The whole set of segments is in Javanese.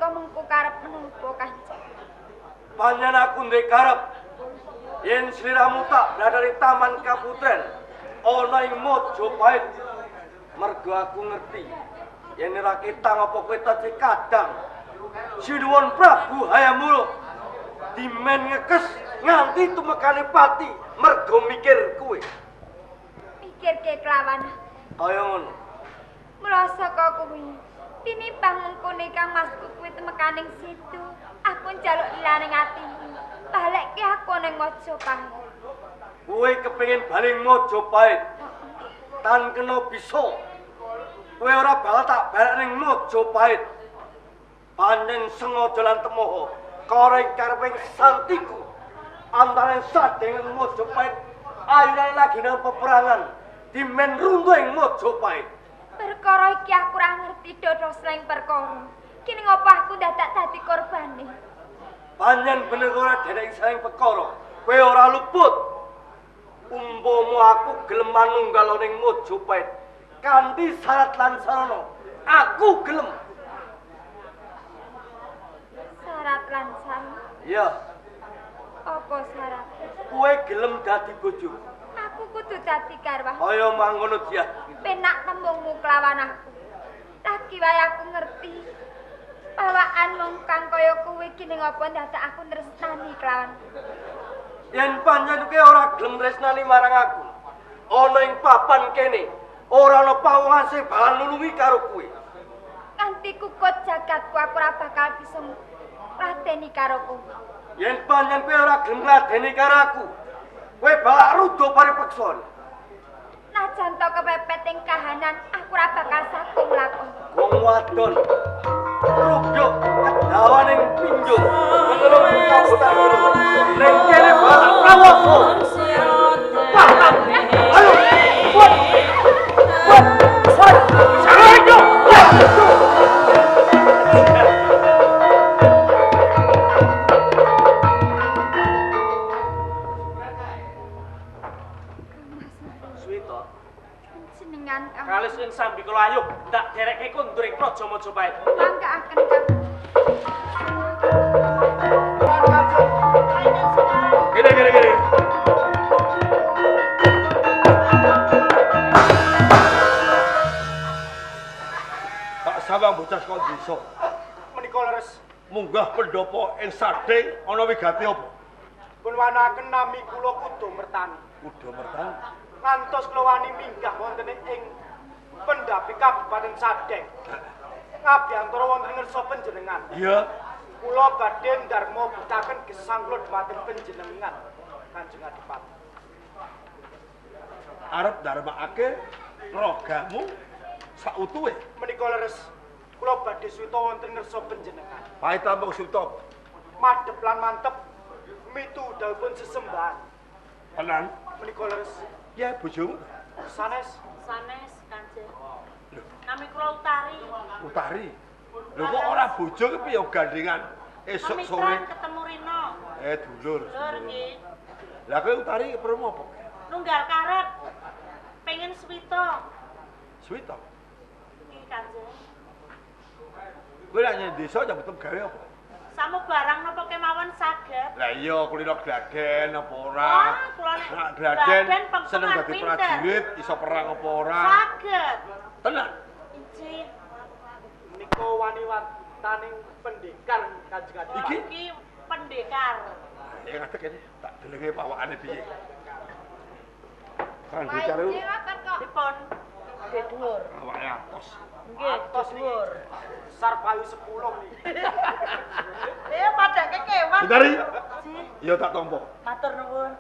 Ndeka mengku karep menapa Kanjeng? Panjen aku ndek karep yen sliramu tak bladari Taman Kaputren ana ing Majapahit. Mergo aku ngerti yen ora ketang apa kowe tasih kadang Sinuwun Prabu Hayam Wuruk dimen ngekes nganti tumekane pati mergo mikir kowe. Mikirke kelawan kaya ngono. Mula saka kuwi tinimbang mengkone Kang Masku kuwi temekaning situ, aku njaluk lilaning atimu. Balekke aku ning Majapahit. Kowe kepengin bali Majapahit. Tan kena bisa. Kowe ora bakal tak balek ning Majapahit. Pancen sengaja lan temoho karo kareping santiku antaraning Sadeng lan Majapahit ayunane lagi nang peperangan dimen runtuh ing Majapahit. Perkara iki aku ora ngerti dodo slang perkara. Kene ngopo aku dadak dadi korbane? Pancen bener ora derek slang perkara. Kowe ora luput. Umpama aku gelem manunggal ning Majapahit kanthi syarat lan sarana, aku gelem. Syarat lan sarana? Iya. Apa syarat? Kowe gelem dadi bojoku? Aku kudu dadi garwa. Kaya mangono dia. Penak tembungmu kelawan aku. Lagi wae aku ngerti. Bawaan mung kang kaya kowe iki ning apa dadak aku tresnani kelawan. Yen pancen kowe ora gelem tresnani marang aku, ana ing papan kene ora ana pawongan sing bakal nulungi karo kowe. Kanthi kukut jagatku aku ora bakal bisa ngladeni karo kowe. Yen pancen kowe ora gelem ngladeni karo aku, kowe bakal rudo paripeksa. Najan to kepepet ing kahanan, aku ora bakal sagung nglakoni. Wong wadon rugyuk kedawaning pinjung menelung kabutan ning kene bakal prawasa. Ayo, buat, buat, buat, sarjo. Kalis ing sambikala ayuh ndak derekke kondur ing Praja Majapahit. Mangkaaken Kang. Gini gini gini. Tak sawang bocah saka desa. Menika leres munggah pendopo ing Sadeng ana wigati apa? Pun wanaken nami kula Kuda Mertani. Kuda Mertani. Ngantos kula wani minggah wonten ing pendhapi Kabupaten Sadeng. Ngabiyantara wonten ngersa panjenengan. Iya. Kula badhe ndarma buktaken gesang kula dhumateng panjenengan Kanjeng Adipati. Arep ndarmakake ragamu sautuhe. Menika leres kula badhe suwita wonten ngersa panjenengan. Pahit tampung suwita. Madhep lan mantep mitu dawuhipun sesembahan. Tenan. Menika leres. Ya bojomu. Sanes. Sanes Kanjeng. Nami kula Utari. Utari. Lho kok ora bojo ki piye gandengan esuk sore ketemu Rino. Dulur. Dulur nggih. Lah kowe Utari perlu apa? Nunggal karep. Pengen suwita. Suwita? Nggih Kanjeng. Kowe nek nyang desa nyambut gawe apa? Samu barang napa kemawon saged? Lah iya kulino gladen apa ora? Wah, kula nek gladen seneng dadi prajurit, iso perang apa ora? Saged. Tenan. Inggih. Menika wani-wataning pendekar Kanjeng Adipati. Iki pendekar. Ya ngadeg kene, tak delenge pawakane piye. Pendekar iku dipun dhuwur. Awake atos. Nggih, atos dhuwur. Sarpayu 10 niki. Padake kewan. Utari. Iya tak tampa. Matur nuwun.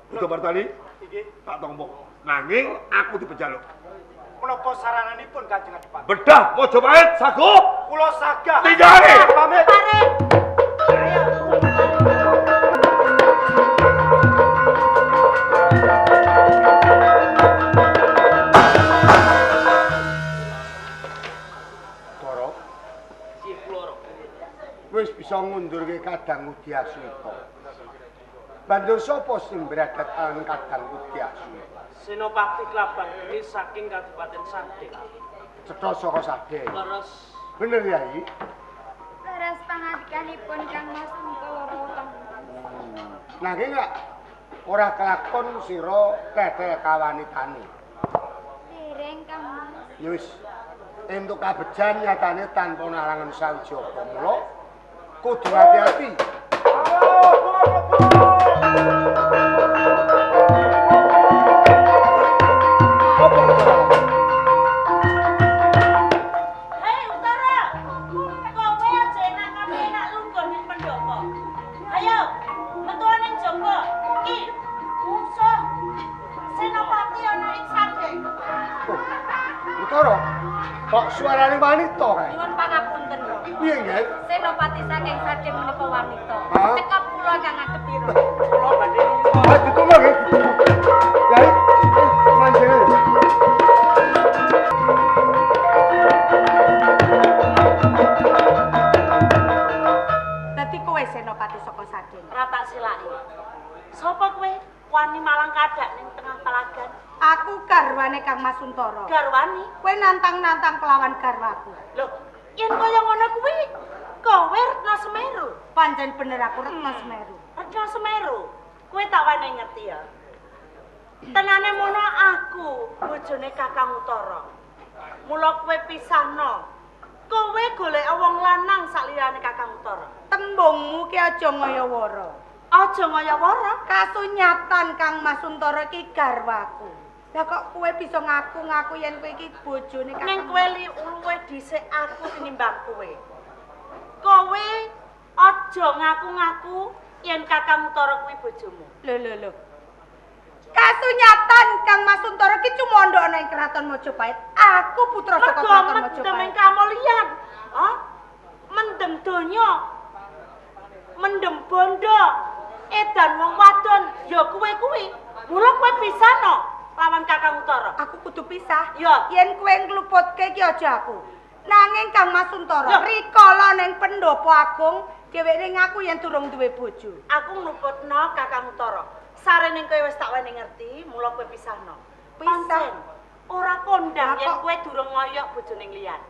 Kuda Martani? Nggih. Tak tampa. Nanging aku dipenjaluk. Menapa sarananipun Kanjeng Adipati? Bedah Majapahit sagup. Kula sagah. Tinggale. Pamit. Ayo. Dara. Nggih kula. Wis bisa ngundurke Kadang Udyaswita. Banjur sapa sing mbradat lan Kadang Udyaswita? Senopati Klabang Geni saking Kabupaten Sadeng. Cetha saka Sadeng. Leres. Bener Yai? Leres Pangandikanipun Kang Mas Untara, Kang Mas. Nanging lak ora kelakon sira tetel kawanitane. Dereng, Kang Mas. Ya wis, entuk kabejan nyatane tanpa nalangan sawiji apa mula kudu hati-hati. Apa Utara? Hei Utara, kowe aja enak kabeh enak lungguh ning pendopo. Ayo, metu ning jaba. Ki, musuh Senopati ana ing Sadeng. Oh, Utara, kok suarane wanita kae? Nyuwun pangapunten, Romo. Piye, Nggih? Senopati saking Sadeng menika wanita. Hah? Cekap kula kang ngadepi Romo. Kula badhe lunga. Ah, ditunggu nggih. Yai, manjing. Dadi kowe Senopati saka Sadeng. Ora tak silaki. Sapa kowe? Wani malang kadak ning tengah palagan. Aku garwane Kang Mas Untara. Garwani. Kowe nantang-nantang kelawan garwaku. Lho, yen kaya ngono kuwi kowe Retno Semeru. Pancen bener aku Retno Semeru. Retno Semeru. Kowe tak wani ngerti ya. Tenane mono aku bojone Kakang Utara. Mula kowe pisahno. Kowe golek wong lanang sakliyane Kakang Utara. Tembungmu ki aja ngaya-wara. Aja ngaya-wara. Kasunyatan Kang Mas Untara ki garwaku. Lah kok kowe bisa ngaku-ngaku yen kowe iki bojone Kakang? Ning kowe luwih dhisik aku tinimbang kowe. Kowe aja ngaku-ngaku yen Kakang Utara kuwi bojomu. Lho lho lho. Kasunyatan Kang Mas Untara ki cumandha ana ing Kraton Majapahit. Aku putra saka Mergo Kraton mendem ing Majapahit. kamulyan. Hah? Mendem donya. Mendem bondo. Edan wong wadon ya kowe kuwi. Mula kowe pisano lawan Kakang Utara. Aku kudu pisah. Ya. Yen kowe ngluputke ki aja aku. Nanging Kang Mas Untara Lho. rikala ning Pendopo Agung dheweke ngaku yen durung duwe bojo. Aku ngluputno Kakang Utara. Sarene kowe wis tak weni ngerti, mula kowe pisahno. Pisah? Pancen ora kondang Lah yen kok- kowe durung ngoyok bojone liyan.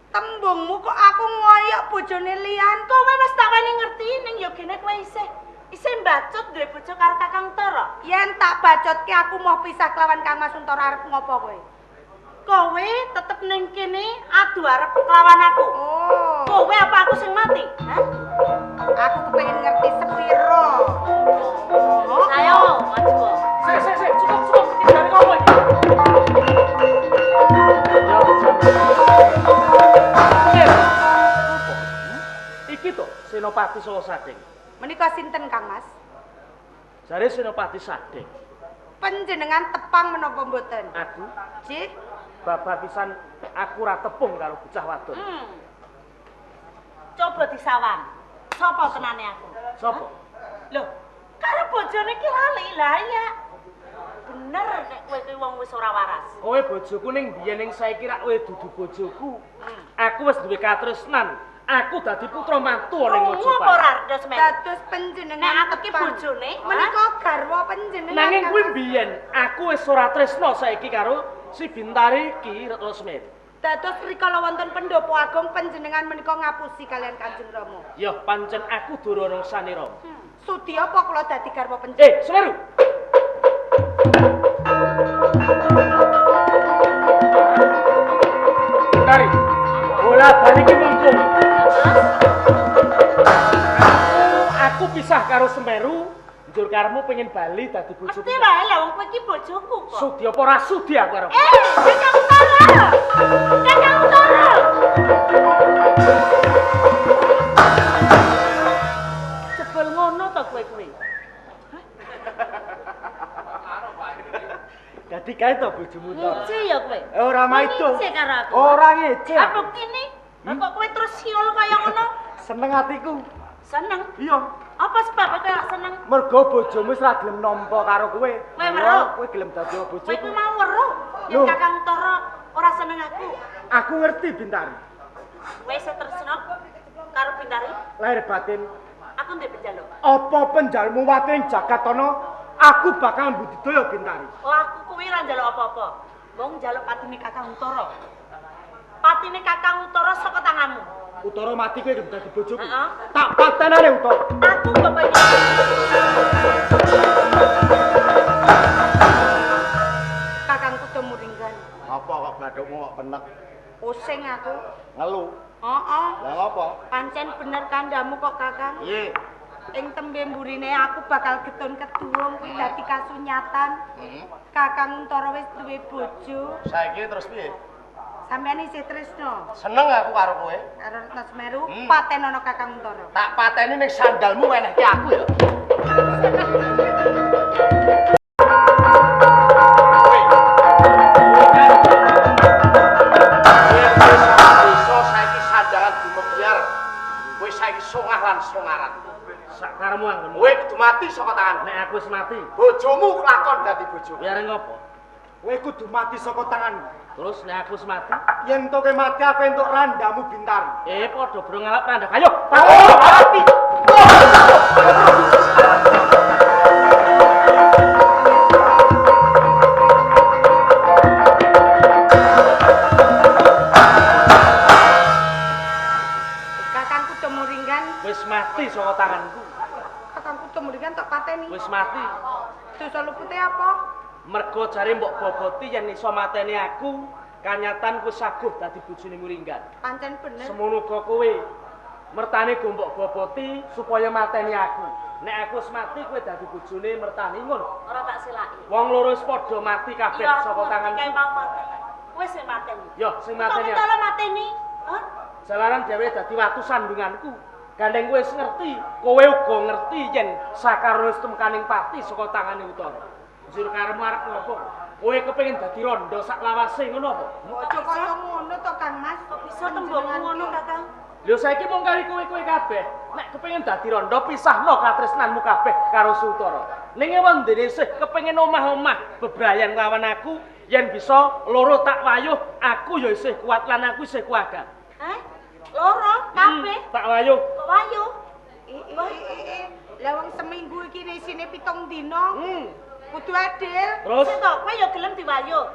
Tembungmu kok aku ngoyok bojone liyan. Kowe wis tak weni ngerti ning yogene kowe isih isih mbacut duwe bojo karo Kakang Utara. Yen tak bacotke aku mau pisah kelawan Kang Mas Untara arep ngopo kowe? Kowe tetep ning kene adu arep kelawan aku. Oh. Kowe apa aku sing mati? Hah? Aku kepengin ngerti sepiro. Oh. Ayo, maju. Sik sik sik, cukup cukup iki jare ngopo iki? Yo, Apa? Iki to Senopati Solo Sadeng. Menika sinten Kang Mas? Jare Senopati Sadeng. Panjenengan tepang menapa mboten? Aku Jih, babar pisan aku ora tepung karo bocah wadon. Coba disawang. Sopo tenane aku? Sopo? Loh, karo bojone ki lali lah ya. Bener nek kowe kuwi wong wis ora waras. Kowe bojoku ning biyen ning saiki rak kowe dudu bojoku. Aku wis duwe katresnan. Aku dadi putra mantu ning Krungu apa ora Majapahit. Retno Semeru? dados panjenengan Nek aku ki tepang. bojone, Menika garwa panjenengan. Nanging Kang kuwi Mas. biyen aku wis ora tresna saiki karo si Bintari iki Retno Semeru. Dados rikala wonten Pendopo Agung panjenengan menika ngapusi kalian Kanjeng Rama. Ya pancen aku durung sanira. Sudi apa kula dadi garwa panjenengan? Semeru. Bintari. Bola bali iki mumpung. Aku pisah karo Semeru, njur karepmu pengen bali dadi bojoku. Mesti wae lah wong kowe iki bojoku kok. Sudi apa ora sudi aku karo. Kakang Utara. Kakang Utara. Jebul ngono to kowe kuwi. Dadi kae to bojomu to. Ngece ya kowe. Ora maido. Ngece karo aku. Ora ngece. Apa buktine? Kok kowe terus siul kaya ngono? Seneng atiku. Seneng. Iya. Apa sebabnya kowe gak seneng? Mergo bojomu wis ora gelem nampa karo kowe. Kowe weruh. Kowe gelem dadi Kowe bojoku. kuwi mau weruh yen Loh. Kakang Utara ora seneng aku. Aku ngerti Bintari. Kowe isih tresno karo Bintari? Lahir batin. Aku ndek penjaluk. Apa penjalmu wate ing jagat ana, aku bakal mbudidaya Bintari. Laku kuwi ora njaluk apa-apa. Mung njaluk patine Kakang Utara. Patine Kakang Utara saka tanganmu. Utara mati kowe gelem dadi bojoku. Heeh. Tak patenane Utara. Aku kepengin. Kakang Kuda Muringgan. Apa kok bathukmu kok penek? Pusing aku. Ngelu. Heeh. Lah ngopo? Pancen bener kandhamu kok, Kakang. Piye? Ing tembe mburine aku bakal getun keduwung kuwi dadi kasunyatan. Kakang Untara wis duwe bojo. Saiki terus piye? Sampeyan isih tresno Seneng aku karo kowe. karo Retno Semeru, patenono Kakang Untara. Tak pateni ning sandalmu wenehke aku ya. Iso saiki sandangan dumebiyar. Kowe saiki songah lan songaran. Sakaremu anggonmu. Kowe kudu mati saka tanganku. Nek aku wis mati, Bojomu kelakon dadi bojoku. biar ngopo? Kowe kudu mati saka tanganku. Terus nek aku wis mati, Yen to kowe mati aku entuk randamu Bintari. Padha bro ngalap randa. Ayo, Mati. Kakang Kuda Muringgan, wis mati saka tanganku. Kakang Kuda Muringgan tok pateni. Wis mati. Dosa lupute apa? Mergo jare mbok boboti yen iso mateni aku, kanyatan kowe saguh dadi bojone Muringgan. Pancen bener. Semono uga kowe. Mertane go mbok boboti supaya mateni aku. Nek aku wis mati kowe dadi bojone mertani ngono. Ora tak selaki. Wong loro wis padha mati kabeh Iya, aku saka ngerti tanganku. kae mau mati. Kowe sing mateni. Yo, sing Kok mateni. aku. mentolo mateni? Hah? Jalaran dhewe dadi watu sandunganku. Gandeng kowe wis ngerti, kowe uga ngerti yen sakarone wis tumekaning pati saka tangane Utara. Njur karepmu arep ngopo? Kowe kepengin dadi rondo sak lawase ngono apa? Aja kaya ngono to, Kang Mas. Kok bisa tembungmu ngono, Kakang? Lho saiki mung kari kowe-kowe kabeh. Nek kepengin dadi rondo pisahno katresnanmu kabeh karo Sutara. Ning wendene isih kepengin omah-omah bebrayan lawan aku, yen bisa loro tak wayuh, aku ya isih kuat lan aku isih kuwagat. Hah? Loro kabeh. Tak wayuh. Kok wayuh? Lah wong seminggu iki isine 7 dina. Kudu adil. Terus Sik to, kowe ya gelem diwayuh.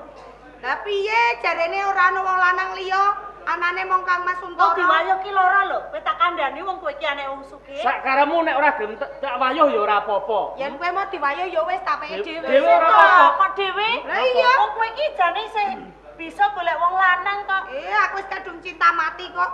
Lah piye jarene ora ana wong lanang liya, anane mung Kang Mas Wong Untara. diwayuh ki loro lho. Kowe tak kandhani wong kowe iki anake wong sugih. sakaremu nek ora gelem tak wayuh ya ora apa-apa. Yen kowe mau diwayuh ya wis tak peke dhewe. Dhewe ora apa-apa. Kok dhewe? Lah iya. Wong kowe iki jane isih bisa golek wong lanang kok. Aku wis kadung cinta mati kok.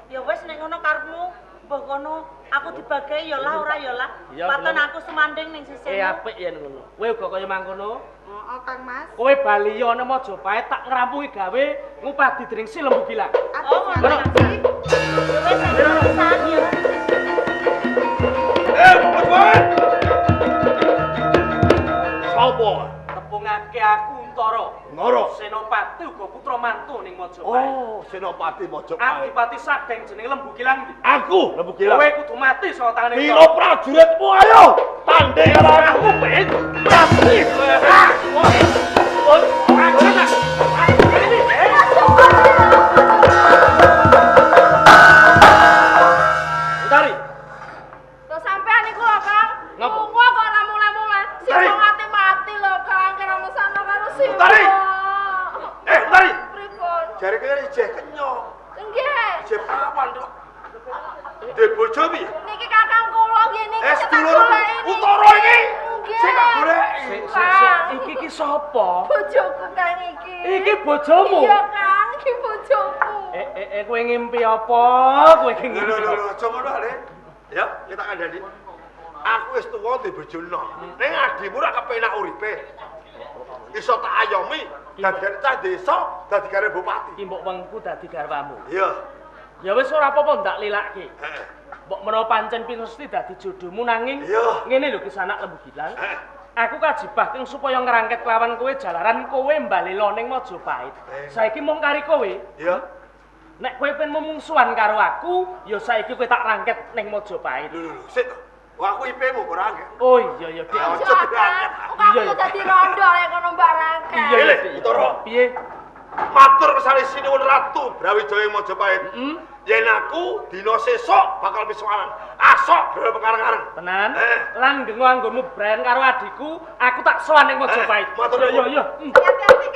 Ya wis nek ngono karepmu, mbah kono aku dibagi ya lah ora ya lah. Iya, Waton gelem. aku sumanding ning sisihmu. Apik yen ngono. Kowe uga kaya mangkono. Heeh, Kang Mas. Kowe bali ana Majapahit tak ngrampungi gawe ngupadi dening si Lembu Gilang. Aku Oh, ngono. ngerti. Ya wis nek pisan ya. Bojone. Sopo? Tepungake aku Untara. Ngoro. Senopati uga putra mantu ning Majapahit. Oh, Senopati Majapahit. Adipati Sadeng jenenge Lembu Gilang iki. Aku Lembu Gilang. Kowe kudu mati saka tangane Piro prajuritmu ayo tanding karo aku ben mati. Utari. Lho sampean iku lho, Kang. Ngapa? Lunga kok ora mulai-mulai. Si Utari. wong ate mati lho, Kang, kira mesakno karo si. Utari. Utari. Pripun? Jare kene isih kenyok, Nggih. isih pawan tok. Dhe bojo piye? Niki kakang kula nggih niki sing tak Sedulur goleki niki. Utara iki. Nggih. Sing tak goleki. Sik sik sik iki ki sapa? Bojoku Kang iki. Iki bojomu. Iya, Kang, iki bojoku. Kowe ngimpi apa? Kowe iki Lho ngimpi. lho lho, aja ngono ale. Ya, kita kandhani. Aku wis tuwa dhe bojo nom. Ning adhimu ora kepenak uripe. Iso tak ayomi dadi cah desa, dadi garwane bupati. Iki mbok wengku dadi garwamu. Iya. Ya wis ora apa-apa ndak lilake. Heeh. Mbok menawa pancen pinesti dadi jodohmu nanging Iya. ngene lho kisanak Lembu Gilang. Heeh. Aku kajibah keng supaya ngrangket lawan kowe jalaran kowe mbalela ning Majapahit. Saiki mung kari kowe. Iya. Nek kowe pengen mumungsuhan karo aku, ya saiki kowe tak rangket ning Majapahit. Lho lho lho, sik. Wah, aku IP-mu ora angket. Oh iya ya, Dik. Aja Aja, Kang. dirangket. Kok aku Iya, yo dadi rondo lek kono mbak rangket. Iya, iya, Lho, Dik. Utara. Piye? Matur kesane sinuwun Ratu Brawijaya Majapahit. Yen aku dina sesuk bakal pisuwanan. Asok bro pekarang-karang. Tenan? Lan gengo anggonmu brayan karo adikku, aku tak sowan ning Majapahit. Matur Iya, nuwun. iya. Hati-hati,